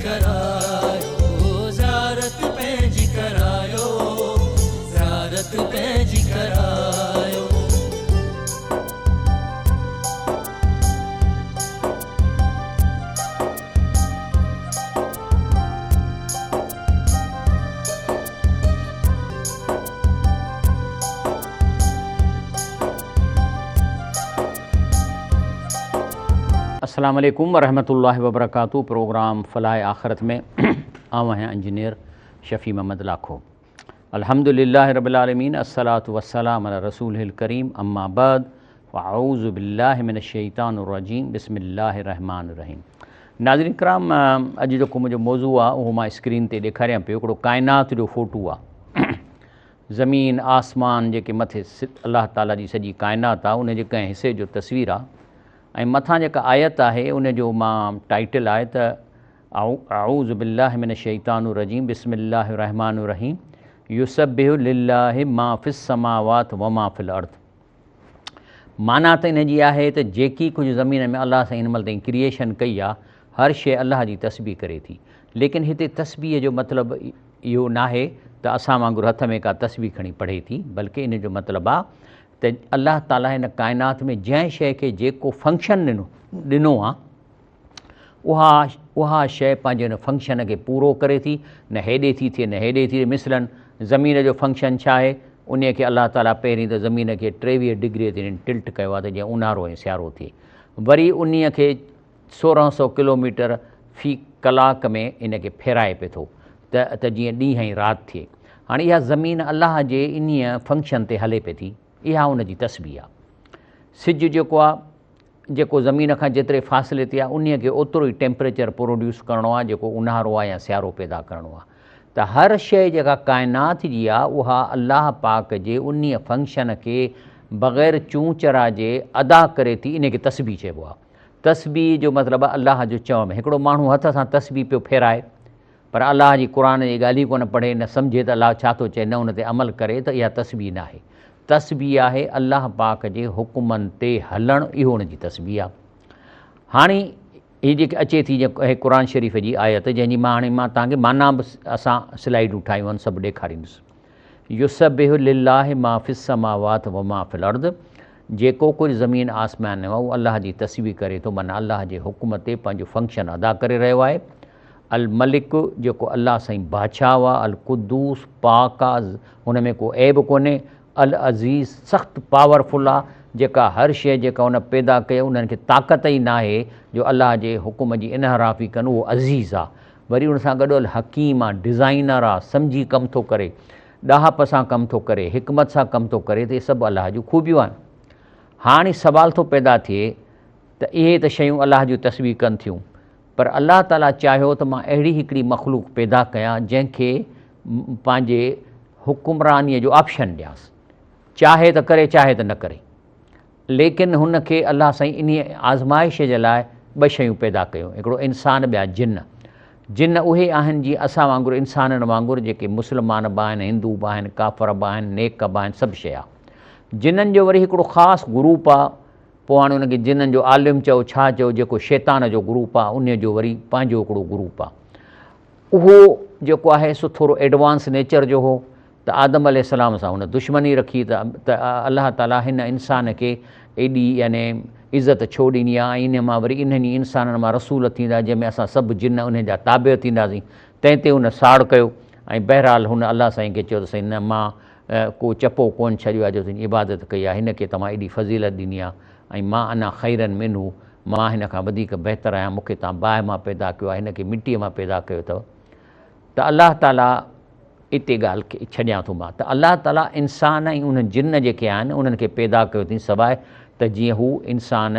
ڪرايو، زيارت پنهنجي ڪرايو، زيارت پنهنجي ڪرايو. السلام عليڪم ورحمة الله وبرڪاته پروگرام فلاح آخرت ۾ آئون آهيان انجنيئر شفيع محمد لاکو الحمد لله رب العالمين الصلاة والسلام على رسوله الڪريم اما بعد فاعوذ بالله من الشيطان الرجيم بسم الله الرحمن الرحيم ناظرين ڪرام اڄ جيڪو منهنجو موضوع آهي اهو مان اسڪرين تي ڏيکاريان پيو هڪڙو ڪائنات جو فوٽو آهي زمين آسمان جيڪي مٿي الله تعالي جي سڄي ڪائنات آهي ان جي ڪنهن حصي جو تصوير آهي ۽ مٿان جيڪا آيت آهي ان جو مان ٽائيٽل آهي ته اعوذ بالله من الشيطان الرجيم بسم الله الرحمن الرحيم يسبح لله ما في السماوات وما في الارض معنيٰ ته ان جي آهي ته جيڪي ڪجهه زمين ۾ الله سائين هن مهل تائين ڪريئيشن ڪئي آهي هر شيء الله جي تسبيح ڪري ٿي ليڪن هتي تسبيح جو مطلب اهو ناهي ته اسان وانگر هٿ ۾ ڪا تسبيح کڻي پڙهي ٿي بلڪه ان جو مطلب آهي ته الله تعاليٰ هن ڪائنات ۾ جنهن شيء کي جيڪو فنڪشن ڏنو ڏنو آهي اها اها شيء پنهنجي ان فنڪشن کي پورو ڪري ٿي، نه هيڏي ٿي ٿئي نه هيڏي ٿي ٿئي. مثلاً زمين جو فنڪشن ڇا آهي؟ انهيء کي الله تعاليٰ پهرين ته زمين کي 23 ڊگريء تي ٽلٽ ڪيو آهي ته جيئن اونهارو ۽ سيارو ٿئي. وري انهيء کي 1600 ڪلوميٽر في ڪلاڪ ۾ ان کي ڦيرائي پئي ٿو ته ته جيئن ڏينهن ۽ رات ٿئي. هاڻي اها زمين الله جي انهيء فنڪشن تي هلي پئي ٿي. اها ان جي تسبيح آهي. سج جيڪو آهي جيڪو زمين کان جيتري فاصلي تي آهي انهيء کي اوترو ئي ٽيمپريچر پروڊيوس ڪرڻو آهي جيڪو اونهارو آهي يا سيارو پيدا ڪرڻو آهي ته هر شيء جيڪا ڪائنات جي آهي اها الله پاڪ جي انهيء فنڪشن کي بغير چون چرا جي ادا ڪري ٿي انهيء کي تسبيح چئبو آهي تسبيح جو مطلب آهي الله جو چوڻ هڪڙو ماڻهو هٿ سان تسبيح پيو ڦيرائي پر الله جي قرآن جي ڳالهه ئي ڪونه پڙهي، نه سمجهي ته الله ڇا ٿو چئي، نه ان تي عمل ڪري ته اها تسبيح ناهي. تسبيح آهي الله پاڪ جي حڪمن تي هلڻ اهو ان جي تسبيح آهي. هاڻي هي جيڪي اچي ٿي هي قرآن شريف جي آيت جنهن جي مان هاڻي مان توهان کي معنيٰ به اسان سلائيڊون ٺاهيون آهن سڀ ڏيکاريندس. يسبح لله ما في السماوات وما في الارض جيڪو ڪجهه زمين آسمان ۾ آهي اهو الله جي تسبيح ڪري ٿو معنيٰ الله جي حڪم تي پنهنجو فنڪشن ادا ڪري رهيو آهي. الملڪ، جيڪو الله سائين بادشاهه آ، القدوس، پاڪ آ، هن ۾ ڪو عيب ڪونهي، العزيز، سخت پاور فل آ، جيڪا هر شيء جيڪا هن پيدا ڪئي انهن کي طاقت ئي ناهي جو الله جي حڪم جي انحرافي ڪن، اهو عزيز آ. وري ان سان گڏ الحڪيم آ، ڊزائنر آ، سمجهي ڪم ٿو ڪري، ڏاهپ سان ڪم ٿو ڪري، حڪمت سان ڪم ٿو ڪري ته اهي سڀ الله جون خوبيون آهن. هاڻي سوال ٿو پيدا ٿئي ته اهي ته شيون الله جون تسبيح ڪن ٿيون پر الله تعاليٰ چاهيو ته مان اهڙي هڪڙي مخلوق پيدا ڪيان جنهن کي پنهنجي حڪمرانيء جو آپشن ڏيانس، چاهي ته ڪري چاهي ته نه ڪري. ليڪن هن کي الله سائين انهيء آزمائش جي لاء ٻه شيون پيدا ڪيون، هڪڙو انسان ٻيا جن. جن اهي آهن جيئن اسان وانگر انسانن وانگر جيڪي مسلمان به آهن، هندو به آهن، ڪافر به آهن، نيڪ به آهن، سڀ شيء آهي. جنن جو وري هڪڙو خاص گروپ آهي، پوء هاڻي ان کي جنن جو عالم چئو ڇا چئو جيڪو شيطان جو گروپ آ انهي جو وري پنهنجو هڪڙو گروپ آ اهو جيڪو آهي سو ٿورو ايڊوانس نيچر جو هو ته آدم عليه السلام سان هن دشمني رکي ته الله تعالي هن انسان کي ايڏي يعني عزت ڇو ڏني آ ۽ انهي مان وري انهن ئي انسانن مان رسول ٿيندا جنهن ۾ اسان سڀ جن انهن جا تابع ٿينداسين تنهن تي هن ساڙ ڪيو ۽ بهرحال هن الله سائين کي چيو ته سائين نه مان ڪو چپو ڪونه ڇڏيو آهي جو تنهنجي عبادت ڪئي آهي، هن کي توهان ايڏي فضيلت ڏني آهي ۽ ما انا خيرا منه، مان هن کان وڌيڪ بهتر آهيان، مون کي توهان باهه مان پيدا ڪيو آهي، هن کي مٽيء مان پيدا ڪيو اٿو. ته الله تعاليٰ اتي ڳالهه کي ڇڏيان ٿو مان ته الله تعاليٰ انسان ۽ انهن جن جيڪي آهن انهن کي پيدا ڪيو اٿئي سواء ته جيئن هو انسان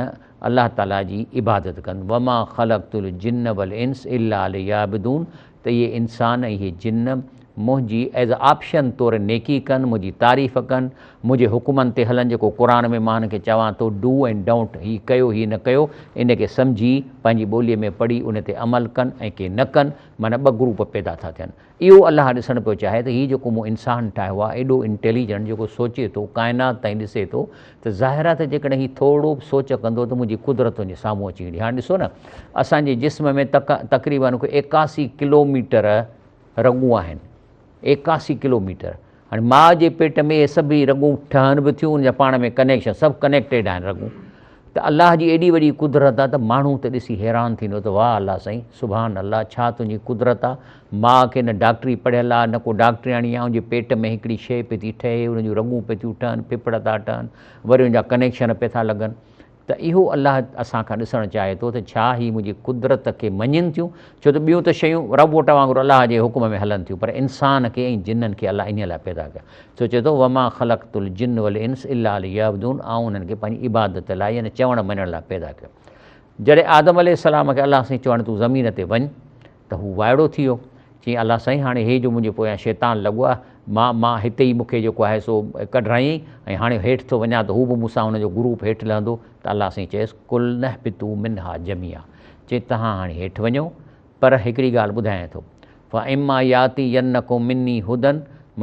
الله تعاليٰ جي عبادت ڪن، وما خلقت الجن والانس الا ليعبدون ته اهي انسان ۽ اهي جن منهنجي ايز آپشن طور نيڪي ڪن، منهنجي تعريف ڪن، منهنجي حڪمن تي هلن جيڪو قرآن ۾ مان هنن کي چوان ٿو do and don't هي ڪيو هي نه ڪيو ان کي سمجهي پنهنجي ٻوليء ۾ پڙهي ان تي عمل ڪن ۽ ڪي نه ڪن معنيٰ ٻه گروپ پيدا ٿا ٿين. اهو الله ڏسڻ پيو چاهي ته هي جيڪو مون انسان ٺاهيو آهي ايڏو انٽيليجنٽ جيڪو سوچي ٿو ڪائنات تائين ڏسي ٿو ته ظاهر آهي ته جيڪڏهن هي ٿورڙو به سوچ ڪندو ته منهنجي قدرت ان جي سامهون اچي ويندي. هاڻي ڏسو نه اسان جي جسم ۾ تقريبن ڪو 81 ڪلوميٽر رڳون آهن، 81 ڪلوميٽر. هاڻي ماء جي پيٽ ۾ اهي سڀئي رڳون ٺهن به ٿيون، ان جا پاڻ ۾ ڪنيڪشن سڀ ڪنيڪٽيڊ آهن رڳون. ته الله جي ايڏي وڏي قدرت آهي ته ماڻهو ته ڏسي حيران ٿيندو ته واهه الله سائين سبحان الله ڇا تنهنجي قدرت آهي. ماء کي نه ڊاڪٽري پڙهيل آهي نه ڪو ڊاڪٽرياڻي آهي، ان جي پيٽ ۾ هڪڙي شيء پئي ٿي ٺهي، ان جون رڳون پئي ٿيون ٺهن، ڦڦڙ ٿا ٺهن، وري ان جا ڪنيڪشن پئي ٿا لڳن. ته اهو الله اسان کان ڏسڻ چاهي ٿو ته ڇا هي منهنجي قدرت کي مڃين ٿيون؟ ڇو ته ٻيون ته شيون روبوٽ وانگر الله جي حڪم ۾ هلن ٿيون پر انسان کي ۽ جنن کي الله انهيء لاء پيدا ڪيو. سو چئي ٿو وما خلقت الجن والانس الا ليعبدون آئون انهن کي پنهنجي عبادت لاء يعني چوڻ مڃڻ لاء پيدا ڪيو. جڏهن آدم عليه السلام کي الله سائين چيو هاڻي تون زمين تي وڃ ته هو وائڙو ٿي ويو. چيائين الله سائين هاڻي هي جو منهنجي پويان شيطان لڳو آهي، مان مان هتي ئي مون کي جيڪو آهي سو ڪڍرايائين ۽ هاڻي هيٺ ٿو وڃان ته هو به مون سان هن جو گروپ هيٺ لهندو ته الله سائين چيس قلنا اهبطوا منها جميعا چي توهان هاڻي هيٺ وڃو پر هڪڙي ڳالهه ٻڌايان ٿو فاما ياتينڪم مني هدًا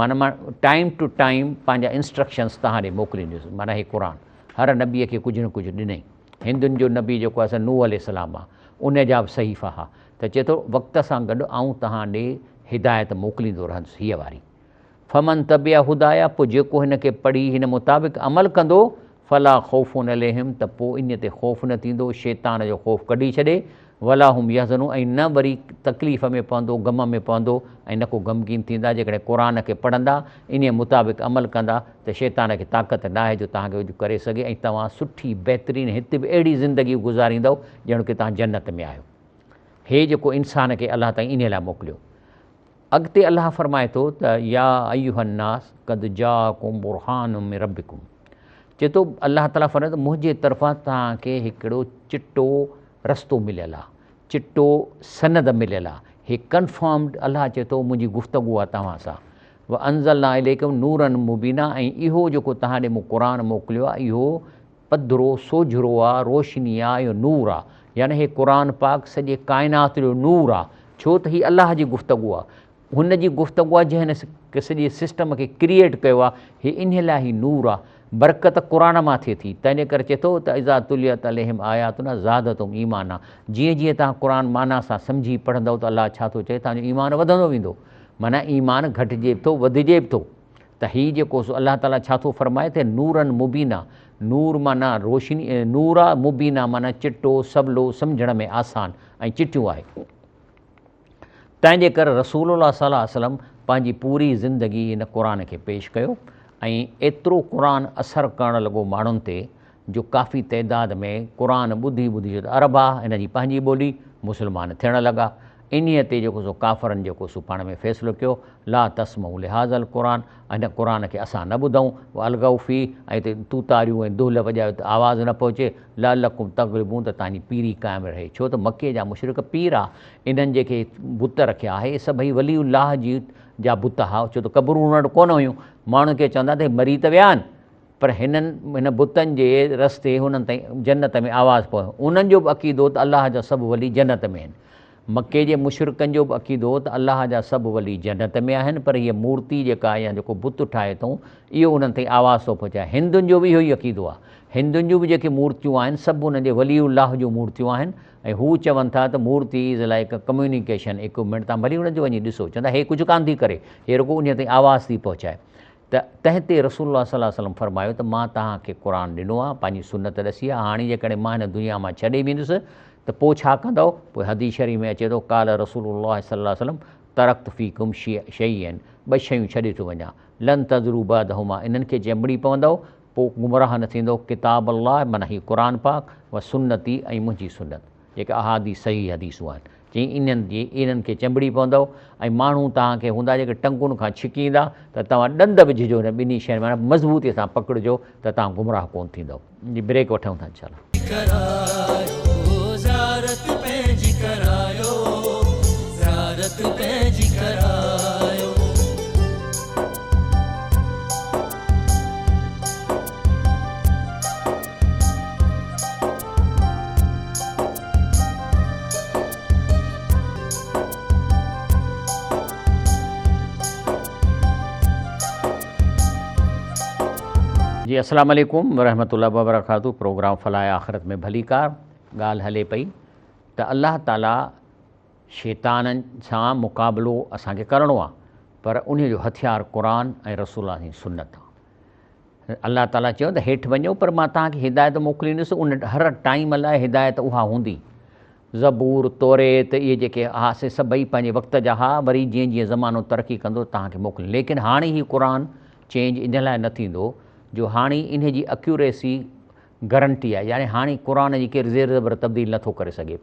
معنيٰ مان ٽائيم ٽو ٽائيم پنهنجا انسٽرڪشنس توهان ڏي موڪليندس معنيٰ هي قرآن هر نبيء کي ڪجهه نه ڪجهه ڏنائين. هندن جو نبي جيڪو آهي سو نوح عليه السلام آهي ان جا به صحيفا ها ته چئي ٿو وقت سان گڏ آئون توهان ڏي هدايت موڪليندو رهندس هيء واري فمن تبع هدايا پوء جيڪو هن کي پڙهي هن مطابق عمل ڪندو فلا خوف عليهم ته پوء ان تي خوف نه ٿيندو شيطان جو خوف ڪڍي ڇڏي ولا هم يحزنون ۽ نه وري تڪليف ۾ پوندو، غم ۾ پوندو ۽ نه ڪو غمگين ٿيندا، جيڪڏهن قرآن کي پڙهندا، انهيء مطابق عمل ڪندا ته شيطان کي طاقت ناهي جو توهان کي ڪجهه ڪري سگهي ۽ توهان سٺي بهترين هت به اهڙي زندگي گذاريندؤ ڄڻ ڪه توهان جنت ۾ آهيو. هي جيڪو انسان کي الله تائين انهيء لاء موڪليو. اڳتي الله فرمائي ٿو ته يا ايها الناس قد جاءڪم برهان من ربڪم چئي ٿو الله تعاليٰ فرمائي ٿو منهنجي طرفان توهان کي هڪڙو چٽو رستو مليل آ چٽو سند مليل آ هي ڪنفرمڊ الله چئي ٿو منهنجي گفتگو آ توهان سان وانزلنا اليڪم نورا مبينا ۽ اهو جيڪو توهان ڏي مون قرآن موڪليو آ اهو پڌرو سوجهرو آ روشني آ اهو نور آ يعني هي قرآن پاڪ سڄي ڪائنات جو نور آ ڇو ته هي الله جي گفتگو آ هن جي گفتگو آ جنهن هن سڄي سسٽم کي ڪريئيٽ ڪيو آ هي انهي لاء هي نور آ برڪت قرآن مان ٿئي ٿي تنهنجي ڪري چئي ٿو ته اذا تليت عليهم آياتنا زادتهم ايمانا جيئن جيئن توهان قرآن معنيٰ سان سمجهي پڙهندؤ ته الله ڇا ٿو چئي توهان جو ايمان وڌندو ويندو معنيٰ ايمان گهٽجي به ٿو وڌجي به ٿو ته هي جيڪو سو الله تعاليٰ ڇا ٿو فرمائي ته نورا مبينا نور معنيٰ روشني نور آ مبينا معنيٰ چٽو سولو سمجهڻ ۾ آسان ۽ چٽيون آهي تنهن جي ڪري رسول الله صلي الله عليه وسلم پنهنجي پوري زندگي هن قرآن کي پيش ڪيو ۽ ايترو قرآن اثر ڪرڻ لڳو ماڻهن تي جو ڪافي تعداد ۾ قرآن ٻڌي ٻڌي ڇو ته عرب ها هن جي پنهنجي ٻولي مسلمان ٿيڻ لڳا انهيء تي جيڪو سو ڪافرن جيڪو سو پاڻ ۾ فيصلو ڪيو لا تسمعوا لهذا القرآن هن قرآن کي اسان نه ٻڌون والغوا فيه ۽ اتي توتاريون ۽ دهل وڄايو ته آواز نه پهچي لعلڪم تغلبون ته توهان جي پيري قائم رهي ڇو ته مڪي جا مشرڪ پير ها انهن جيڪي بت رکيا ها اهي سڀئي ولي الله جي جا بت ها ڇو ته قبرون انهن وٽ ڪونه هيون ماڻهن کي چوندا ته هي مري ته ويا آهن پر هنن هن بتن جي رستي هنن تائين جنت ۾ آواز پهتو. انهن جو به عقيدو هو ته الله جا سڀ ولي جنت ۾ آهن. مڪي جي مشرڪن جو به عقيدو هو ته الله جا سڀ ولي جنت ۾ آهن پر هيء مورتي جيڪا يا جيڪو بت ٺاهي اٿئون اهو انهن تائين آواز ٿو پهچائي. هندن جو به اهو ئي عقيدو آهي. هندن جون به جيڪي مورتيون آهن سڀ انهن جي ولي الله جون مورتيون آهن ۽ هو چون ٿا ته مورتي is like a communication equipment تان ڀلي انهن جو وڃي ڏسو چوندا هي ڪجهه ڪانه ٿي ڪري هي رڳو انهيء تائين آواز ٿي پهچائي. ته تنهن تي رسول الله صلي الله عليه وسلم فرمايو ته مان توهان کي قرآن ڏنو آهي، پنهنجي سنت ڏسي آهي، هاڻي جيڪڏهن مان هن دنيا مان ڇڏي ويندس ته پوء ڇا ڪندؤ؟ پوء حديث شريف ۾ اچي ٿو، قال رسول الله صلي الله عليه وسلم ترڪت فيڪم شيئين ٻه شيون ڇڏي ٿو وڃان، لن تضروا بعدهما انهن کي چنبڙي پوندؤ پوء گمراهه نه ٿيندؤ، ڪتاب الله معنيٰ هي قرآن پاڪ، و سنتي ۽ منهنجي سنت. جيڪي احاديث صحيح حديثون آهن، چيائين انهن جي انهن کي چنبڙي پوندؤ ۽ ماڻهو توهان کي هوندا جيڪي ٽنگن کان ڇڪيندا ته توهان ڏند وجهجو انهن ٻنهي شين ۾ معنيٰ مضبوطيء سان پڪڙجو ته توهان گمراهه ڪونه ٿيندؤ. جي بريڪ وٺون ٿا انشاء الله. ڪرايو زيارت پنهنجي ڪرايو زيارت پنهنجي ڪرايو. جي السلام عليڪم ورحمة الله وبرڪاته پروگرام فلاح آخرت ۾ ڀليڪار ڳالهه هلي پئي ته الله تعالي شيطانن سان مقابلو اسان کي ڪرڻو آ پر انهي جو هٿيار قرآن ۽ رسول الله جي سنت آ. الله تعالي چيو ته هيٺ وڃو پر مان توهان کي هدايت موڪليندس ان هر ٽائيم لاء هدايت اها هوندي. زبور، توريت اهي جيڪي ها سي سڀئي پنهنجي وقت جا ها وري جيئن جيئن زمانو ترقي ڪندو توهان کي موڪلين ليڪن هاڻي هي قرآن چينج ان لاء نه ٿيندو جو هاڻي انهي جي اڪيوريسي گرنٽي آهي يعني هاڻي قرآن جي ڪير زير زبر تبديل نٿو ڪري سگهي.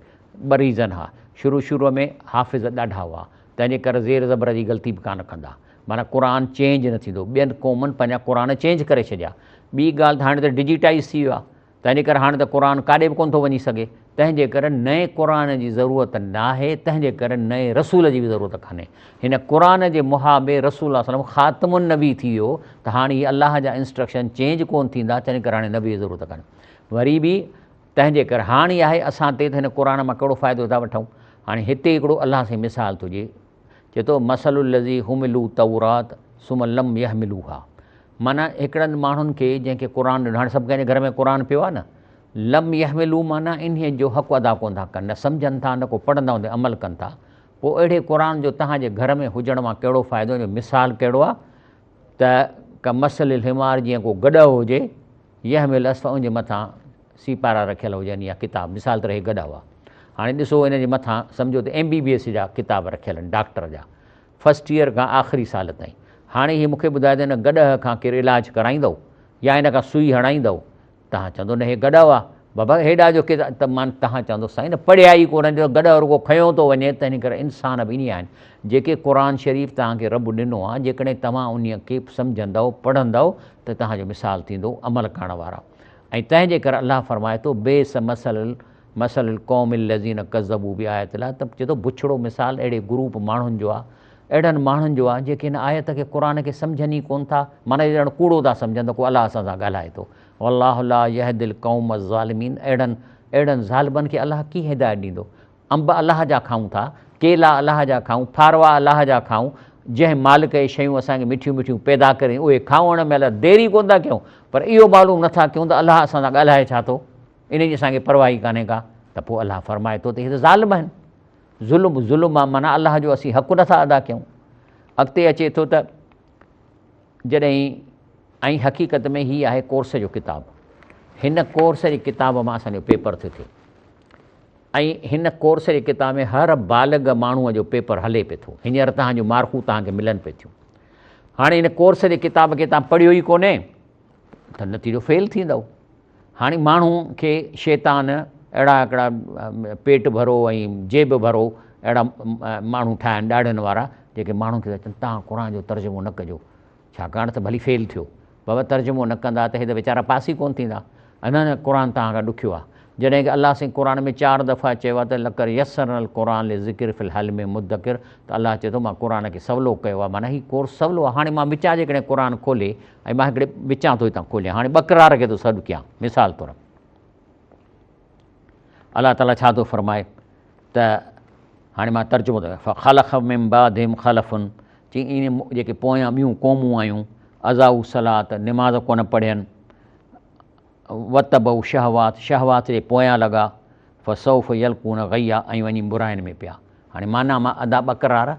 ٻه ريزن ها شروع شروع ۾ حافظ ڏاڍا هئا تنهن جي ڪري زير زبر جي غلطي به ڪانه ڪندا معنيٰ قرآن چينج نه ٿيندو ٻين قومن پنهنجا قرآن چينج ڪري ڇڏيا ٻي ڳالهه ته هاڻي ته ڊجيٽائيز ٿي ويو آهي تنهن جي ڪري هاڻي ته قرآن ڪاڏي به ڪونه ٿو وڃي سگهي تنهن جي ڪري نئين قرآن جي ضرورت ناهي تنهن جي ڪري نئين رسول جي به ضرورت ڪانهي هن قرآن جي محابي رسول الله صلي الله عليه وسلم خاتم النبي ٿي ويو ته هاڻي هي الله جا انسٽرڪشن چينج ڪونه ٿيندا تنهن ڪري هاڻي نبي جي ضرورت ڪانهي وري به تنهن جي ڪري هاڻي آهي اسان تي ته هن قرآن مان ڪهڙو فائدو ٿا وٺون هاڻي هتي هڪڙو الله سائين مثال ٿو ڏئي چئي ٿو مثل الذي حملوا التورات ثم لم يحملوها معنيٰ هڪڙن ماڻهن کي جنهن کي قرآن ڏنو هاڻي سڀ ڪنهن جي گهر ۾ قرآن پيو آهي نه لم يحملو معنيٰ انهيء جو حق ادا ڪونه ٿا ڪن، نه سمجهن ٿا نه ڪو پڙهندا هوندي عمل ڪن ٿا، پوء اهڙي قرآن جو توهان جي گهر ۾ هجڻ مان ڪهڙو فائدو، ان جو مثال ڪهڙو آهي ته ڪمثل الحمار جيئن ڪو گڏهه هجي، يحمل اسفار ان جي مٿان سيپارا رکيل هجن يا ڪتاب، مثال طرح هي گڏهه آهي، هاڻي ڏسو ان جي مٿان سمجهو ته ايم بي بي ايس جا ڪتاب رکيل آهن ڊاڪٽر جا، فرسٽ ايئر کان آخري سال تائين، هاڻي هي مون کي ٻڌايو ته ان گڏهه کان ڪير علاج ڪرائيندو يا ان کان سوئي هڻائيندو؟ توهان چوندو نه هي گڏهه آ. بابا هيڏا جو ڪي ته مان توهان چوندو سائين نه پڙهيا ئي ڪونه جو گڏهه رڳو کنيو ٿو وڃي تنهن ڪري انسان به ائين آهن جيڪي قرآن شريف توهان کي رب ڏنو آ جيڪڏهن توهان انهي کي سمجهندؤ پڙهندؤ ته توهان جو مثال ٿيندو عمل ڪرڻ وارا ۽ تنهن جي ڪري الله فرمائي ٿو بئس مثل مثل القوم الذين ڪذبوا بآيات الله ته چئي ٿو بڇڙو مثال اهڙي گروپ ماڻهن جو آ اهڙن ماڻهن جو آ جيڪي هن آيت کي قرآن کي سمجهن ئي ڪونه ٿا معنيٰ ڄڻ ڪوڙو ٿا سمجهن ته ڪو الله اسان سان ڳالهائي ٿو والله لا يهدي القوم الظالمين اهڙن اهڙن ظالمن کي الله ڪيئن هدايت ڏيندو؟ انب الله جا کائون ٿا، ڪيلا الله جا کائون، ڦاروا الله جا کائون، جنهن مالڪ اهي شيون اسان کي مٺيون مٺيون پيدا ڪري اهي کائڻ مهل دير ئي ڪونه ٿا ڪيون پر اهو معلوم نٿا ڪيون ته الله اسان سان ڳالهائي ڇا ٿو ان جي اسان کي پرواهه ئي ڪانهي ڪا ته پوء الله فرمائي ٿو ته اهي ته ظالم آهن ظلم ظلم آ معنيٰ الله جو اسين حق نٿا ادا ڪيون اڳتي اچي ٿو ته جڏهن ۽ حقيقت ۾ هي آهي ڪورس جو ڪتاب. هن ڪورس جي ڪتاب مان اسان جو پيپر ٿو ٿئي ۽ هن ڪورس جي ڪتاب ۾ هر بالغ ماڻهوء جو پيپر هلي پئي ٿو. هينئر توهان جون مارڪون توهان کي ملن پئي ٿيون. هاڻي هن ڪورس جي ڪتاب کي توهان پڙهيو ئي ڪونهي ته نتيجو فيل ٿيندؤ. هاڻي ماڻهو کي شيطان اهڙا هڪڙا پيٽ ڀرو ۽ جيب ڀرو اهڙا ماڻهو ٺاهيا آهن ڏاڙهين وارا جيڪي ماڻهن کي ٿا چون توهان قرآن جو ترجمو نه ڪجو ڇاڪاڻ ته ڀلي فيل ٿيو بابا ترجمو نه ڪندا ته هي ته ويچارا پاس ئي ڪونه ٿيندا نه نه قرآن توهان کان ڏکيو آهي جڏهن ڪه الله سائين قرآن ۾ چار دفعا چيو آهي ته لقد يسرنا القرآن للذڪر فهل من مدڪر ته الله چئي ٿو مان قرآن کي سولو ڪيو آهي معنيٰ هي ڪورس سولو آهي هاڻي مان وچان جيڪڏهن قرآن کولي ۽ مان هڪڙي وچان ٿو هتان کوليان هاڻي ٻڪرار کي ٿو سڏ ڪيان مثال طور الله تعاليٰ ڇا ٿو فرمائي ته هاڻي مان ترجمو ٿو فخلف من بعدهم خلف چي ان جيڪي پويان ٻيون قومون آيون اضاعوا الصلاة نماز ڪونه پڙهين وتبعوا شهوات شهوات جي پويان لڳا فسوف يلقون غيا ۽ وڃي براين ۾ پيا. هاڻي معنيٰ مان ادا ٻڪرار،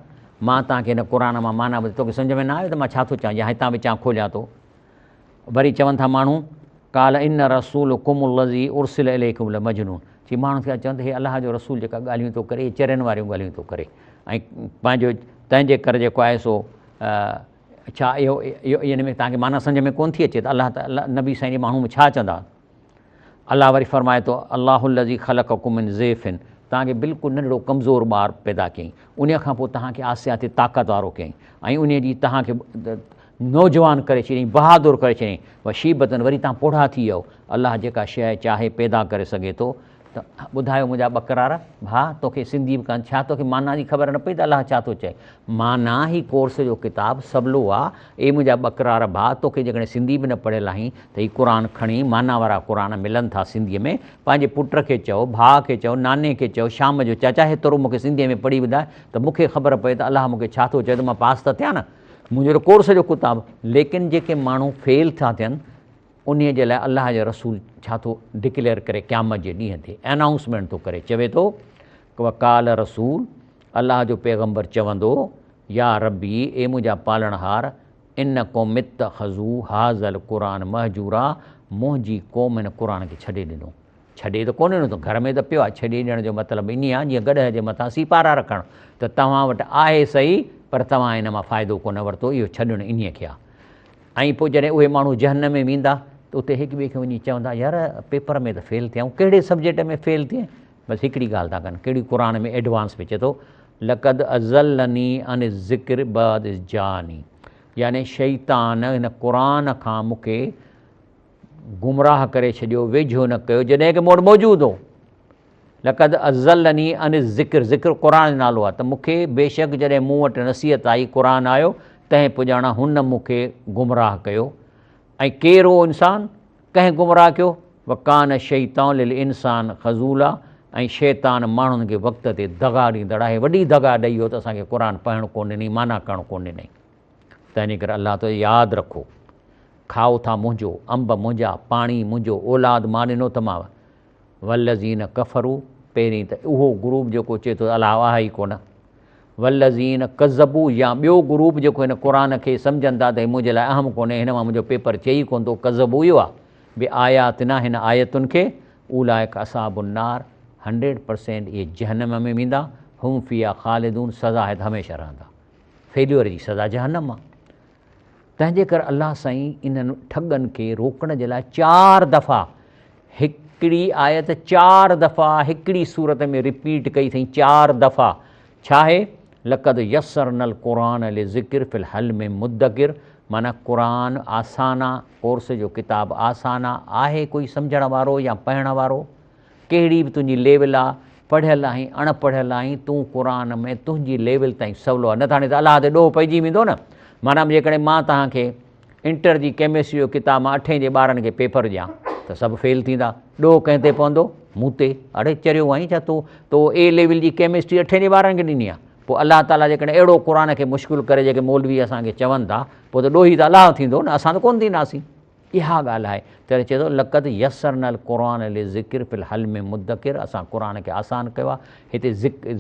مان توهان کي هن قرآن مان معنيٰ ٻڌائي توکي سمجهه ۾ نه آيو ته مان ڇا ٿو چوان يا هتان وچان کوليان ٿو. وري چون ٿا ماڻهو، قال ان رسولڪم الذي ارسل اليڪم لمجنون چي ماڻهو ٿا چون ته هي الله جو رسول جيڪا ڳالهيون ٿو ڪري اهي چرين واريون ڳالهيون ٿو ڪري ۽ پنهنجو تنهن جي ڪري جيڪو آهي سو ڇا اهو ان ۾ توهان کي معنيٰ سمجهه ۾ ڪونه ٿي اچي ته الله تعاليٰ نبي سائين جي ماڻهو ۾ ڇا چوندا الله وري فرمائي ٿو، الله الذي خلقڪم من ضعف توهان کي بلڪل ننڍڙو ڪمزور ٻار پيدا ڪيائين، انهيء کان پوء توهان کي آهستي آهستي طاقت وارو ڪيائين ۽ انهيء جي توهان کي نوجوان ڪري ڇڏيائين، بهادر ڪري ڇڏيائين، وشيبة وري توهان پوڙها ٿي ويؤ، الله جيڪا شيء چاهي پيدا ڪري سگهي ٿو، ته ٻڌايو منهنجا ٻڪرار ڀاء توکي سنڌي به ڪانه ڇا توکي معنيٰ جي خبر نه پئي ته الله ڇا ٿو چئي معنيٰ هي ڪورس جو ڪتاب سولو آ اي منهنجا ٻڪرار ڀاء توکي جيڪڏهن سنڌي به نه پڙهيل آهين ته هي قرآن کڻي معنيٰ وارا قرآن ملن ٿا سنڌيء ۾ پنهنجي پٽ کي چئو ڀاء کي چئو ناني کي چئو شام جو چاچا هيترو مونکي سنڌيء ۾ پڙهي ٻڌاء ته مونکي خبر پئي ته الله مونکي ڇا ٿو چئي ته مان پاس ته ٿيان نه منهنجو ته ڪورس جو ڪتاب ليڪن جيڪي ماڻهو فيل ٿا ٿين. انهيء جي لاء الله جو رسول ڇا ٿو ڊڪليئر ڪري قيامت جي ڏينهن تي انائونسمينٽ ٿو ڪري چوي ٿو وقال رسول الله جو پيغمبر چوندو يا ربي اي منهنجا پالڻهار ان قوم اتخذوا هذا القرآن مهجورا منهنجي قوم هن قرآن کي ڇڏي ڏنو. ڇڏي ته ڪونه ڏنو گهر ۾ ته پيو آهي ڇڏي ڏيڻ جو مطلب انهي آهي جيئن گڏهه جي مٿان سيپارا رکڻ ته توهان وٽ آهي سهي پر توهان ان مان فائدو ڪونه ورتو اهو ڇڏڻ انهي کي آهي ۽ پوء جڏهن اهي ماڻهو جهنم ۾ ويندا ته اتي هڪ ٻئي کي وڃي چوندا يار پيپر ۾ ته فيل ٿيا آهيون ڪهڙي سبجيڪٽ ۾ فيل ٿئين بس هڪڙي ڳالهه ٿا ڪن ڪهڙي قرآن ۾ ايڊوانس ۾ چئي ٿو لقد اضلني عن الذڪر بعد اذ جاءني يعني شيطان هن قرآن کان مون کي گمراهه ڪري ڇڏيو، ويجهو نه ڪيو، جڏهن ڪه مون وٽ موجود هو. لقد اضلني عن الذڪر، ذڪر قرآن جو نالو آهي، ته مون کي بيشڪ جڏهن مون وٽ نصيحت آئي، قرآن آيو، تنهن پڄاڻان هن مون کي گمراهه ڪيو. ۽ ڪير هو انسان؟ ڪنهن گمراهه ڪيو؟ وڪان الشيطان للانسان خذولا ۽ شيطان ماڻهن کي وقت تي دغا ڏيندڙ آهي، وڏي دغا ڏئي ويو ته اسان کي قرآن پڙهڻ ڪونه ڏنئي، معنيٰ ڪرڻ ڪونه ڏنئي. تنهن ڪري الله ٿو ياد رکو، کائو ٿا منهنجو، انب منهنجا، پاڻي منهنجو، اولاد مان ڏنو اٿمانو. والذين ڪفروا پهرين ته اهو گروپ جيڪو چئي ٿو ته الله آهي ئي ڪونه. والذين ڪذبوا يا ٻيو گروپ جيڪو هن قرآن کي سمجهن ٿا ته هي منهنجي لاء اهم ڪونهي، هن مان منهنجو پيپر ٿئي ئي ڪونه ٿو، ڪذبوا اهو آهي بآياتنا هن آيتن کي، اولئڪ اصحاب النار 100% اهي جهنم ۾ ويندا، هم فيها خالدون سزا آهي ته هميشه رهندا. فيليور جي سزا جهنم آ. تنهن جي ڪري الله سائين انهن ٺڳن کي روڪڻ جي لاء چار دفعا هڪڙي آيت چار دفعا هڪڙي سورت ۾ رپيٽ ڪئي اٿئي چار دفعا ڇا آهي لقد يسرنا القرآن لذڪر في الحل ۾ مدڪر معنی قرآن آسان آ ڪورس جو ڪتاب آسان آ آهي ڪوئي سمجهڻ وارو يا پڙهڻ وارو ڪهڙي به تنهنجي ليول آ، پڙهيل آهين، اڻ پڙهيل آهين، تون قرآن ۾ تنهنجي ليول تائين سولو آ، نه ته هاڻي ته الله تي ڏوهه پئجي ويندو نه. معنيٰ جيڪڏهن مان توهان کي انٽر جي ڪيمسٽري جو ڪتاب مان اٺين جي ٻارن کي پيپر ڏيان ته سڀ فيل ٿيندا، ڏوهه ڪنهن تي پوندو؟ مون تي. اڙي چريو آهين ڇا تو، تو اي ليول جي ڪيمسٽري اٺين جي ٻارن کي ڏني آ. پوء الله تعاليٰ جيڪڏهن اهڙو قرآن کي مشڪل ڪري جيڪي مولوي اسان کي چون ٿا، پوء ته ڏوهي ته الله ٿيندو نه، اسان ته ڪونه ٿينداسين. اها ڳالهه آهي تڏهن چئي ٿو لقد يسرنا القرآن للذڪر في الحل من مدڪر اسان قرآن کي آسان ڪيو آهي هتي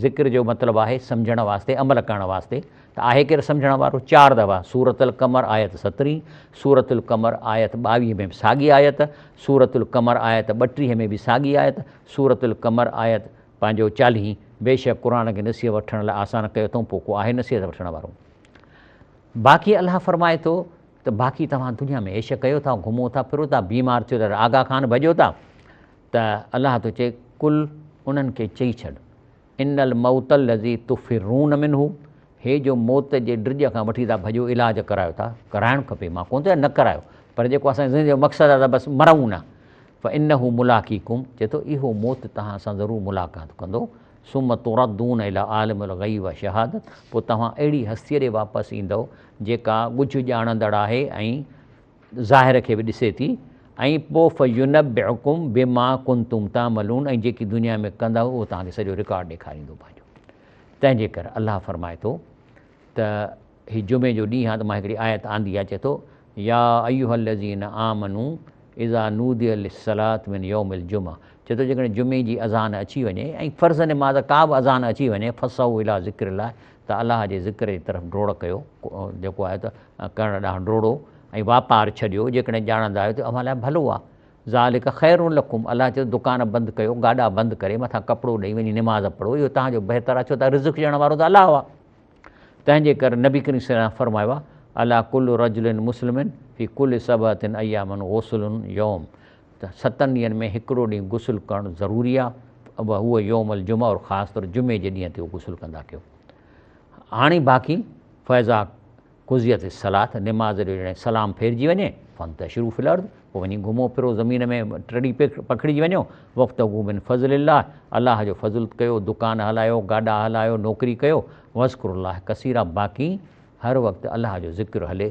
ذڪر جو مطلب آهي سمجهڻ واسطي عمل ڪرڻ واسطي ته آهي ڪير سمجهڻ وارو چار دفعا سورة القمر آيت سترهين سورة القمر آيت ٻاويهه ۾ به ساڳي آيت سورة القمر آيت ٻٽيهه ۾ به ساڳي آيت سورة القمر آيت پنهنجو چاليهين بيشڪ قرآن کي نصيحت وٺڻ لاء آسان ڪيو اٿئون پوء ڪو آهي نصيحت وٺڻ وارو باقي الله فرمائي ٿو ته باقي توهان دنيا ۾ عيش ڪيو ٿا، گهمو ٿا ڦرو ٿا، بيمار ٿيو ته آغا خان ڀڄو ٿا ته الله ٿو چئي قل انهن کي چئي ڇڏ ان الموت الذي تفرون منه هي جو موت جي ڊڄ کان وٺي ٿا ڀڄو علاج ڪرايو ٿا ڪرائڻ کپي مان ڪونه ٿو چوان نه ڪرايو پر جيڪو اسان جي زندگي جو مقصد آهي ته بس مرون نه فانه ملاقيڪم چئي ٿو اهو موت توهان سان ضرور ملاقات ڪندو ثم تردون الي عالم الغيب والشهادت پوء توهان اهڙي هستيء ڏي واپس ايندؤ جيڪا ڳجهه ڄاڻندڙ آهي ۽ ظاهر کي به ڏسي ٿي ۽ پوء فينبئڪم بما ڪنتم تعملون ۽ جيڪي دنيا ۾ ڪندا اهو توهان کي سڄو رڪارڊ ڏيکاريندو پنهنجو تنهن جي ڪري الله فرمائي ٿو ته هي جمعي جو ڏينهن آهي ته مان هڪڙي آيت آندي آهي چئي ٿو يا ايها الذين آمنوا اذا نودي للصلاة من يوم الجمعة چئي ٿو جيڪڏهن جمعي جي اذان اچي وڃي ۽ فرض نماز ڪا به اذان اچي وڃي فسعوا الي ذڪر الله ته الله جي ذڪر جي طرف ڊوڙ ڪيو جيڪو آهي ته ڪرڻ ڏانهن ڊوڙو ۽ واپار ڇڏيو جيڪڏهن ڄاڻندا آهيو ته اوهان لاء ڀلو آهي ذالڪ خير لڪم الله چيو دڪان بند ڪيو گاڏا بند ڪري مٿان ڪپڙو ڏئي وڃي نماز پڙهو اهو توهان جو بهتر آهي ڇو ته رزق ڏيڻ وارو ته الله آهي تنهن جي ڪري نبي ڪريم صلي الله عليه وسلم فرمايو آهي، علي ڪل رجل مسلم في ڪل سبعة ايام غسل يوم ته ستن ڏينهن ۾ هڪڙو ڏينهن غسل ڪرڻ ضروري آهي وهو يوم الجمعه اور خاص طور جمعي جي ڏينهن تي اهو غسل ڪندا ڪيو. هاڻي باقي فاذا قضيت الصلاة نماز جو جڏهن سلام ڦيرجي وڃي فانتشروا في الارض پوء وڃي گهمو ڦرو زمين ۾ ٽڙي پکڙجي وڃو وابتغوا من فضل الله الله جو فضل ڪيو دڪان هلايو گاڏا هلايو نوڪري ڪيو واذڪروا الله ڪثيرا باقي هر وقت الله جو ذڪر هلي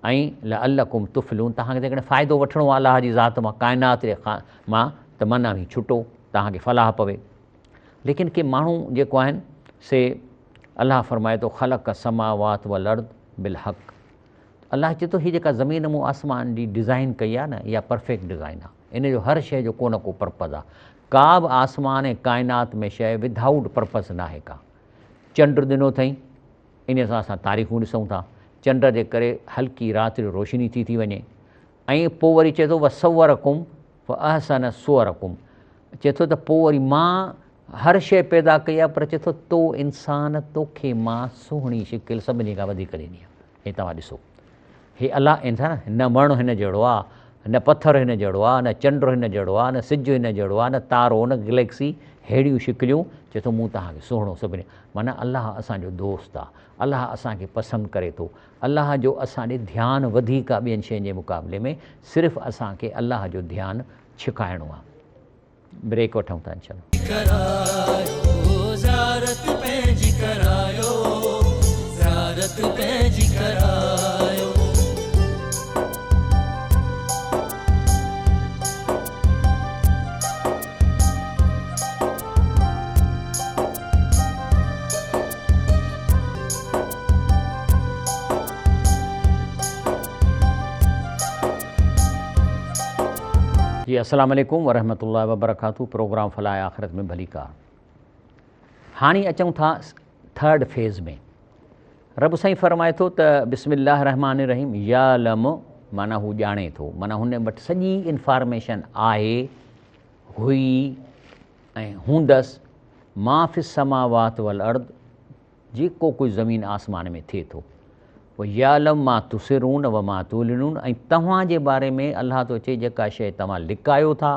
۽ لعلڪم تفلحون توهان کي جيڪڏهن فائدو وٺڻو آهي الله جي ذات مان ڪائنات جي مان ته من اوهين ڇٽو توهان کي فلاح پوي ليڪن ڪي ماڻهو جيڪو آهن سي الله فرمائي ٿو خلق السماوات والارض بالحق الله چئي ٿو هي جيڪا زمين مون آسمان جي ڊزائين ڪئي آهي نه اها پرفيڪٽ ڊزائين آهي. ان جو هر شيء جو ڪو نه ڪو پرپز آهي. ڪا به آسمان ۽ ڪائنات ۾ شيء ودائوٽ پرپز ناهي ڪا. چنڊ ڏنو اٿئي انهيء سان اسان تاريخون ڏسون ٿا. چنڊ جي ڪري هلڪي رات جو روشني ٿي ٿي وڃي ۽ پوء وري چئي ٿو وصورڪم فاحسن صورڪم چئي ٿو ته پوء وري مان هر شيء پيدا ڪئي آهي پر چئي ٿو تو انسان توکي مان سهڻي شڪل سڀني کان وڌيڪ ڏني آهي. هي توهان ڏسو هي الله انسان نه وڻ هن جهڙو آ نه پٿر هن جهڙو آ نه چنڊ هن جهڙو آ نه سج هن جهڙو آ نه تارو نه گليڪسي ههڙيون شڪليون چئي ٿو مون توهان کي سهڻو سڀني معنيٰ الله اسان جو دوست آ الله اسان کي پسند ڪري ٿو الله جو اسان ڏي ڌيان وڌيڪ آ ٻين شين جي مقابلي ۾ صرف اسان کي الله جو ڌيان ڇڪائڻو آ. بريڪ وٺون ٿا انشاء الله. ڪرايو زيارت پنهنجي ڪرايو زيارت پنهنجي ڪرايو. جي السلام عليڪم ورحمة الله وبرڪاته پروگرام فلاح آخرت ۾ ڀليڪار هاڻي اچون ٿا ٿرڊ فيز ۾ رب سائين فرمائي ٿو ته بسم الله الرحمن الرحيم يعلم معنی هو ڄاڻي ٿو معنی هن وٽ سڄي انفارميشن آهي هئي ۽ هوندس ما في السماوات والارض جيڪو ڪجهه زمين آسمان ۾ ٿئي ٿو. ويعلم ما تسرون وما تعلنون ۽ توهان جي باري ۾ الله ٿو چئي جيڪا شيء توهان لڪايو ٿا،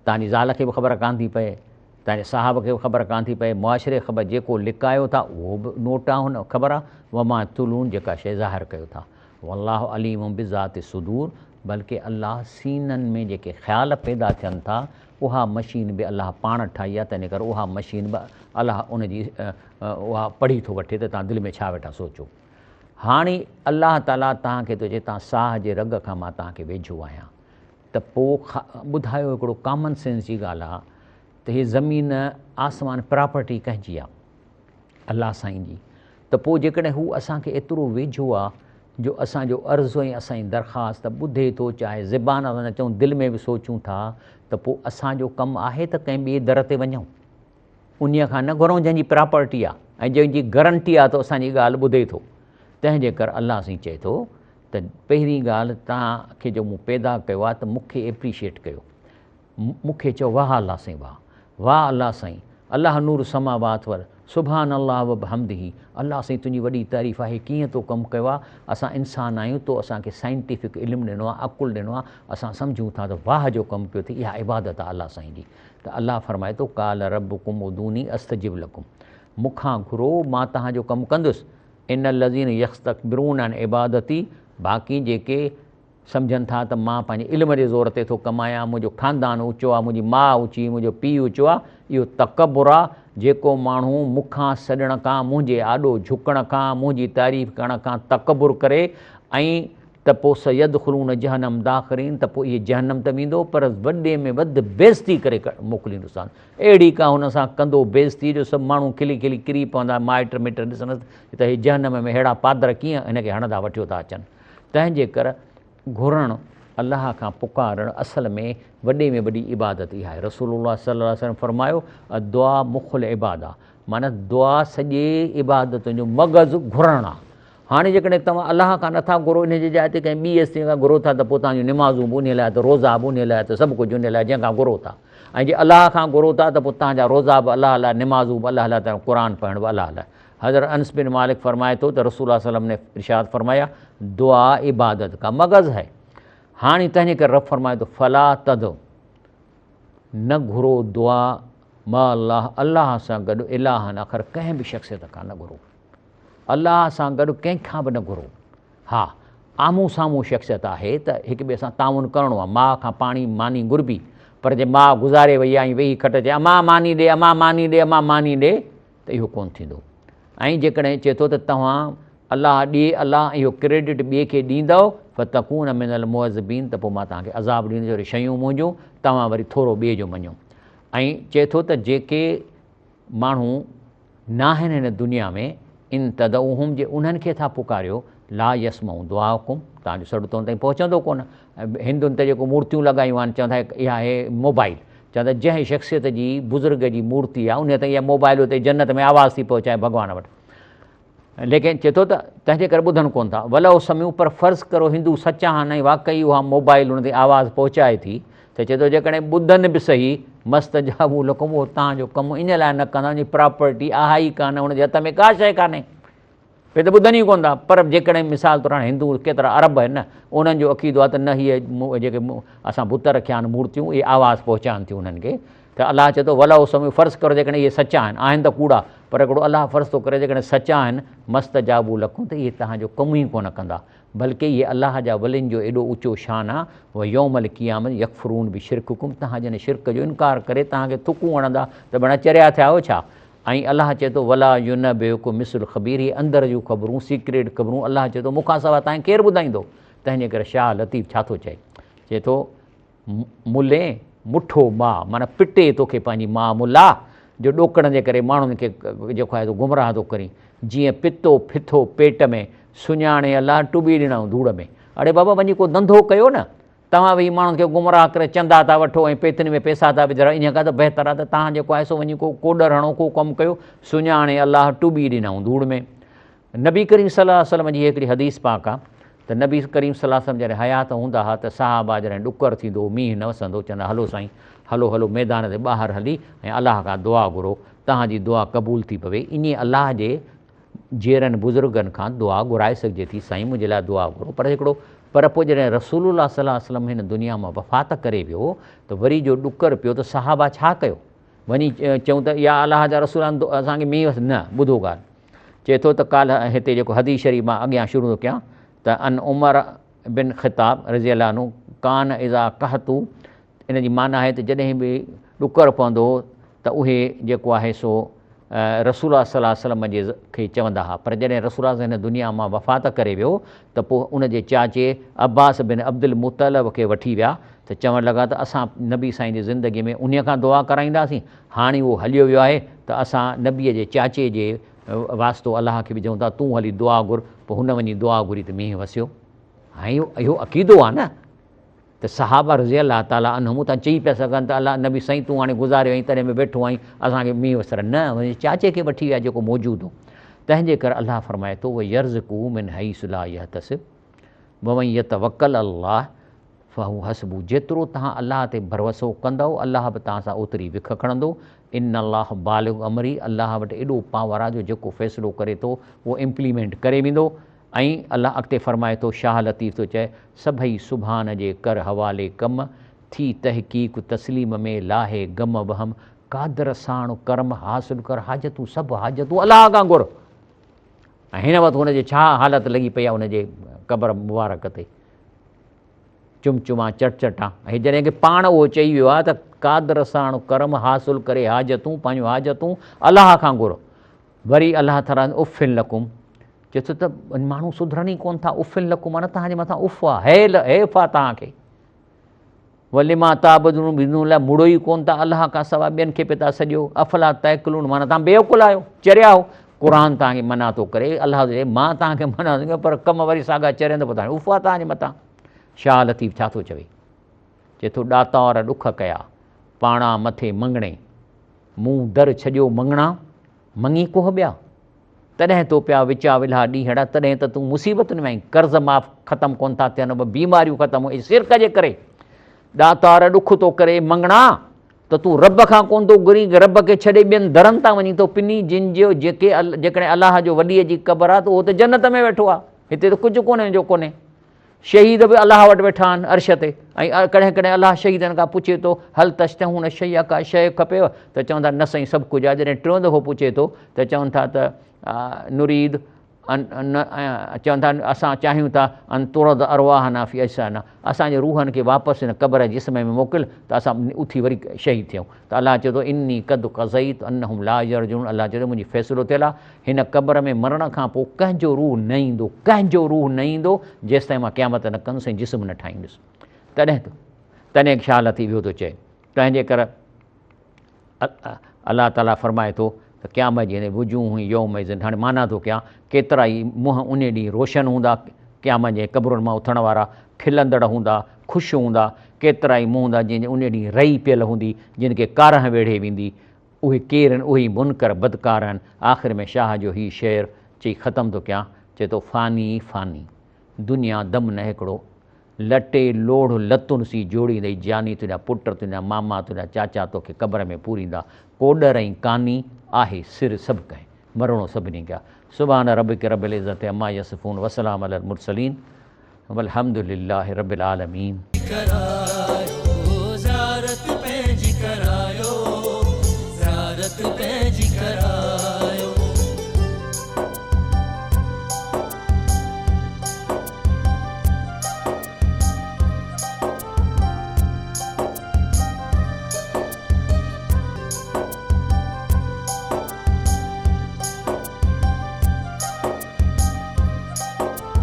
توهان جي زال کي به خبر ڪانه ٿي پئي، توهان جي صاحب کي به خبر ڪانه ٿي پئي، معاشري کي خبر، جيڪو لڪايو ٿا اهو به نوٽ آ هن خبر آ، وما تعلنون جيڪا شيء ظاهر ڪيو ٿا. والله عليم بذات الصدور بلڪه الله سينن ۾ جيڪي خيال پيدا ٿين ٿا اها مشين به الله پاڻ ٺاهي آهي تنهن ڪري اها مشين به الله ان جي اها پڙهي ٿو وٺي ته توهان دل ۾ ڇا ويٺا سوچو. هاڻي الله تعاليٰ توهان کي ٿو چئي توهان ساهه جي رڳ کان مان توهان کي ويجهو آهيان ته پوء ٻڌايو هڪڙو ڪامن سينس جي ڳالهه آهي ته هي زمين آسمان پراپرٽي ڪنهن جي آهي؟ الله سائين جي ته پوء جيڪڏهن هو اسان کي ايترو ويجهو آ جو اسان جو عرض ۽ اسان جي درخواست ٻڌي ٿو چاهي زبان سان نه چئون دل ۾ به سوچون ٿا ته پوء اسان جو ڪم آهي ته ڪنهن ٻئي در تي وڃون انهيء کان نه گهرون جنهن جي پراپرٽي آ ۽ جنهن جي گرنٽي آ ته اسان جي ڳالهه ٻڌي ٿو تنهن جي ڪر الله سائين چئي ٿو ته پهرين ڳالهه توهان کي جو مون پيدا ڪيو آ ته مون کي ايپريشيٽ ڪيو مون کي چئو واهه الله سائين واهه واهه الله سائين الله نور السماوات وال سبحان الله وبحمده الله سائين تنهنجي وڏي تعريف آهي ڪيئن تو ڪم ڪيو آهي اسان انسان آهيون تو اسان کي سائنٽيفڪ علم ڏنو آهي عقل ڏنو آهي اسان سمجهون ٿا ته واهه جو ڪم پيو ٿئي اها عبادت آهي الله سائين جي ته الله فرمائي ٿو قال ربڪم ادعوني استجب لڪم مون کان گهرو مان توهان جو ڪم ڪندس ان الذين يستڪبرون عن عبادتي باقي جيڪي سمجهن ٿا ته مان پنهنجي علم جي زور تي ٿو ڪمايان، منهنجو خاندان اوچو آ، منهنجي ماء اوچي، منهنجو پيء اوچو آ، اهو تڪبر آ، جيڪو ماڻهو مون کان سڏڻ کان، منهنجي آڏو جهڪڻ کان، منهنجي تعريف ڪرڻ کان تڪبر ڪري ۽ ته پوء سيدخلون جهنم داخرين ته پوء اهي جهنم ته ويندو پر وڏي ۾ وڌ بيعزتي ڪري موڪليندوسان. اهڙي ڪا هن سان ڪندو بيعزتي جو سڀ ماڻهو کلي کلي ڪري پوندا، مائٽ مٽ ڏسنس ته هي جهنم ۾ ههڙا پادر ڪيئن هن کي هڻندا وٺيو ٿا اچن. تنهن جي ڪر گهرڻ، الله کان پڪارڻ اصل ۾ وڏي ۾ وڏي عبادت اها آهي. رسول الله صلي الله عليه وسلم فرمايو، الدعاء مخ العباده معنيٰ دعا سڄي عبادتن جو مغز گهرڻ آهي. هاڻي جيڪڏهن توهان الله کان نٿا گهرو ان جي جاء تي ڪنهن ٻي هستيء کان گهرو ٿا ته پوء توهان جون نمازون به انهيء لاء ته روزا به انهيء لاء ته سڀ ڪجهه انهيء لاء جنهن کان گهرو ٿا ۽ جي الله کان گهرو ٿا ته پوء توهان جا روزا به الله لاء نمازون به الله لاء ته قرآن پڙهڻ به الله لاء. حضرت انس بن مالڪ فرمائي ٿو ته رسول الله صلي الله عليه وسلم ني ارشاد فرمايا دعا عبادت کا مغز هي. هاڻي تنهن ڪري رب فرمائي ٿو فلا تدع نه گهرو دعا مع الله الله سان گڏ الهن آخر ڪنهن به شخصيت کان نه گهرو الله سان گڏ ڪنهن کان به نه گهرو. ها آمهون سامهون شخصيت آهي ته هڪ ٻئي سان تعاون ڪرڻو آهي ماء کان پاڻي ماني گهربي پر جي ماء گذاري وئي آهي ۽ ويهي کٽ چئي امان ماني ڏي امان ماني ڏي امان ماني ڏي ته اهو ڪونه ٿيندو ۽ جيڪڏهن چئي ٿو ته توهان الله ڏي الله ۽ اهو ڪريڊٽ ٻئي کي ڏيندؤ فتڪون من المعذبين ته پوء مان توهان کي عذاب ڏيندس وري شيون منهنجون توهان وري ٿورو ٻئي جو مڃو ۽ چئي ٿو ته جيڪي ماڻهو ناهن هن دنيا ۾ ان تدعوهم جي انهن کي ٿا پڪاريو، لا يسمعوا دعاءڪم توهان جو سڏ ته ان تائين پهچندو ڪونه. هندن ته جيڪو مورتيون لڳايون آهن چون ٿا اها آهي موبائل، چون ٿا جنهن شخصيت جي بزرگ جي مورتي آهي انهي تائين اها موبائل اتي جنت ۾ آواز ٿي پهچائي ڀڳوان وٽ. ليڪن چئي ٿو ته تنهن جي ڪري ٻڌن ڪونه ٿا. ولو سمعوا پر فرض ڪرو هندو سچا آهن ۽ واقعي اها موبائل ان تي آواز پهچائي ٿي ته چئي ٿو جيڪڏهن ٻڌن به سهي مستجابوا لڪم اهو توهان جو ڪم ان لاء نه ڪندا ان جي پراپرٽي اها ئي ڪانه ان جي هٿ ۾ ڪا شيء ڪانهي اهي ته ٻڌن ئي ڪونه ٿا پر جيڪڏهن مثال طور هاڻي هندو ڪيترا عرب آهن نه انهن جو عقيدو آهي ته نه هي جيڪي اسان بت رکيا آهن مورتيون اهي آواز پهچائن ٿيون انهن کي ته الله چئي ٿو ولو سمعوا فرض ڪرو جيڪڏهن اهي سچا آهن، آهن ته ڪوڙا، پر هڪڙو الله فرض ٿو ڪري جيڪڏهن سچا آهن، ما استجابوا لڪم ته اهي توهان جو ڪم ئي ڪونه ڪندا، بلڪه اهي الله جا ولين جو ايڏو اوچو شان آ، ويوم القيامة يڪفرون بشرڪڪم توهان جن شرڪ جو انڪار ڪري توهان کي ٿڪون هڻندا ته ڀڻا چريا ٿيا آهيو ڇا؟ ۽ الله چئي ٿو ولا ينبئڪ مثل خبير اهي اندر جون خبرون، سيڪريٽ خبرون، الله چئي ٿو مون کان سواء توهان کي ڪير ٻڌائيندو؟ تنهن جي ڪري شاهه لطيف ڇا ٿو چئي؟ چئي ٿو. ملين مٺو ماء معنيٰ پٽي توکي پنهنجي ماء ملا جو ڏوڪڙن جي ڪري ماڻهن کي جيڪو آهي سو گمراهه ٿو ڪرين جيئن پتو ڦٿو پيٽ ۾ سڃاڻي الله ٽٻي ڏنائون ڌوڙ ۾ اڙي بابا وڃي ڪو ڌنڌو ڪيو نه توهان ويهي ماڻهن کي گمراهه ڪري چندا ٿا وٺو ۽ پيتين ۾ پيسا ٿا وجهرايو انهيء کان ته بهتر آهي ته توهان جيڪو آهي سو وڃي ڪو ڪوڏر هڻو ڪو ڪم ڪيو سڃاڻي الله ٽٻي ڏنائون ڌوڙ ۾ نبي ڪريم صلي الله عليه وسلم جي هڪڙي حديث پاڪ آ ته نبي ڪريم صلي الله عليه وسلم جڏهن حيات هوندا ها ته صحابه جڏهن ڏڪر ٿيندو هو مينهن نه وسندو چوندا هلو سائين هلو هلو ميدان تي ٻاهر هلي ۽ الله کان دعا گهرو توهان جي دعا قبول ٿي پوي انهي الله جي جيئرن بزرگن کان دعا گهرائي سگهجي ٿي سائين منهنجي لاء دعا گهرو پر هڪڙو پر پوء جڏهن رسول الله صلي الله عليه وسلم هن دنيا مان وفات ڪري ويو ته وري جو ڏڪر پيو ته صحابه ڇا ڪيو وڃي چئون ته يا الله جا رسول اسان کي مينهن وس نه ٻڌو ڳالهه چئي ٿو ته ڪالهه هتي جيڪو حديث شريف مان اڳيان شروع ٿو ڪيان ته ان عمر بن خطاب رضي الله عنه ڪان اذا قحطو ان جي معنيٰ آهي ته جڏهن به ڏڪر پوندو هو ته اهي جيڪو آهي سو رسول الله صلي الله عليه وسلم جي کي چوندا هئا پر جڏهن رسول الله هن دنيا مان وفات ڪري ويو ته پوء ان جي چاچي عباس بن عبدالمطلب کي وٺي ويا ته چوڻ لڳا ته اسان نبي سائين جي زندگي ۾ انهي کان دعا ڪرائينداسين هاڻي اهو هليو ويو آهي ته اسان نبيء جي چاچي جي واسطو الله کي وجهون ٿا، تون هلي دعا گهر، پوء هن وڃي دعا گهري ته مينهن وسيو. هاڻي اهو عقيدو آهي نه ته صحابه رضي الله تعالٰي عنهم اتان چئي پيا سگهن ته الله نبي سائين تون هاڻي گذاريو آهين تڏهن به ويٺو آهين اسان کي مينهن وسرائي نه هن جي چاچي کي وٺي ويا جيڪو موجود هو تنهن جي ڪري الله فرمائي ٿو ويرزقه من حيث لا يحتسب ومن يتوڪل علي الله فهو حسبه جيترو توهان الله تي ڀروسو ڪندؤ الله به توهان سان اوتري وک کڻندو، ان الله بالغ امره الله وٽ ايڏو پاور آهي جو جيڪو فيصلو ڪري ٿو اهو امپليمينٽ ڪري ويندو ۽ الله اڳتي فرمائي ٿو شاهه لطيف ٿو چئي سڀئي سبحان جي ڪر حوالي ڪم، ٿي تحقيق تسليم ۾ لاهي غم وهم، قادر ساڻ ڪرم حاصل ڪر حاجتون سڀ حاجتون الله کان گهر ۽ هن وقت هن جي ڇا حالت لڳي پئي آهي ان جي قبر مبارڪ تي. چمچما چٽچٽا ۽ جڏهن ڪي پاڻ اهو چئي ويو آهي ته قادر ساڻ ڪرم حاصل ڪري حاجتون پنهنجون حاجتون الله کان گهر وري الله تعاليٰ اف لڪم چئي ٿو ته ماڻهو سڌرن ئي ڪون ٿا اف لڪم معنيٰ توهان جي مٿان اف آهي هيل حيف آهي توهان کي ولما تعبدون من دون الله مڙو ئي ڪون ٿا الله کان سواء ٻين کي پتا سڏيو افلا تعقلون معنيٰ توهان بي عقل آهيو چريا آهيو قرآن توهان کي منع ٿو ڪري الله ٿو چئي مان توهان کي منع ٿو ڪيان پر ڪم وري ساڳا چرين ته پوء توهان اف آ توهان جي مٿان شاهه لطيف ڇا ٿو چوي چئي ٿو ڏاتار ڏک ڪيا پاڻا مٿي مڱڻي مون در ڇڏيو مڱڻا مڱي ڪوهه ٻيا تڏهن تو پيا وچا ولها ڏينهڙا تڏهن ته تون مصيبتن ۾ آهين قرض معاف ختم ڪون ٿا ٿين بيماريون ختم شرڪ جي ڪري ڏاتار ڏک ٿو ڪري مڱڻا ته تون رب کان ڪونه ٿو گهرين، رب کي ڇڏي ٻين درن تان وڃين ٿو پني، جن جو جيڪي جيڪڏهن الله جو وليء جي قبر آهي ته اهو ته جنت ۾ ويٺو آهي، هتي ته ڪجهه ڪونهي جو ڪونهي. شهيد به الله وٽ ويٺا آهن عرش تي ۽ ڪڏهن ڪڏهن الله شهيدن کان پڇي ٿو هل تشتهون شيئا ڪا شيء کپيو ته چون ٿا نه سائين سڀ ڪجهه آهي جڏهن ٽيون دفعو پڇي ٿو ته چون ٿا ته نريد چون ٿا اسان چاهيون ٿا ان ترد ارواحنا في اجسادنا اسان جي روحن کي واپس هن قبر جي جسم ۾ موڪل ته اسان اٿي وري شهيد ٿيون ته الله چئي ٿو اني قد قضيت انهم لا يرجعون الله چئي ٿو منهنجي فيصلو ٿيل آهي هن قبر ۾ مرڻ کان پوء ڪنهن جو روح نه ايندو ڪنهن جو روح نه ايندو جيستائين مان قيامت نه ڪندس ۽ جسم نه ٺاهيندس تڏهن ته تڏهن شاهه لطيف اهو ٿو چئي تنهن جي ڪري الله تعاليٰ فرمائي ٿو ته قيامت جي ڏينهن وجوه يومئذ هاڻي معنيٰ ٿو ڪيان ڪيترا ئي منهن انهي ڏينهن روشن هوندا قيامت جي قبرن مان اٿڻ وارا کلندڙ هوندا خوش هوندا ڪيترا ئي منهن هوندا جن جي انهي ڏينهن رئي پيل هوندي جن کي ڪارنهن ويڙهي ويندي اهي ڪير آهن اهي ئي منڪر بدڪار آهن آخر ۾ شاهه جو هي شعر چئي ختم ٿو ڪيان چئي ٿو فاني فاني دنيا دم نه هڪڙو لٽي لوڙهه لتن سين جوڙيندئي جاني تنهنجا پٽ تنهنجا ماما تنهنجا چاچا توکي قبر ۾ پوريندا ڪوڏر ۽ ڪاني آهي سر سڀ ڪنهن مرڻو سڀني کي آ سبحان ربک رب العزت عما يصفون وسلام علي المرسلين والحمد لله رب العالمين. ڪرايو.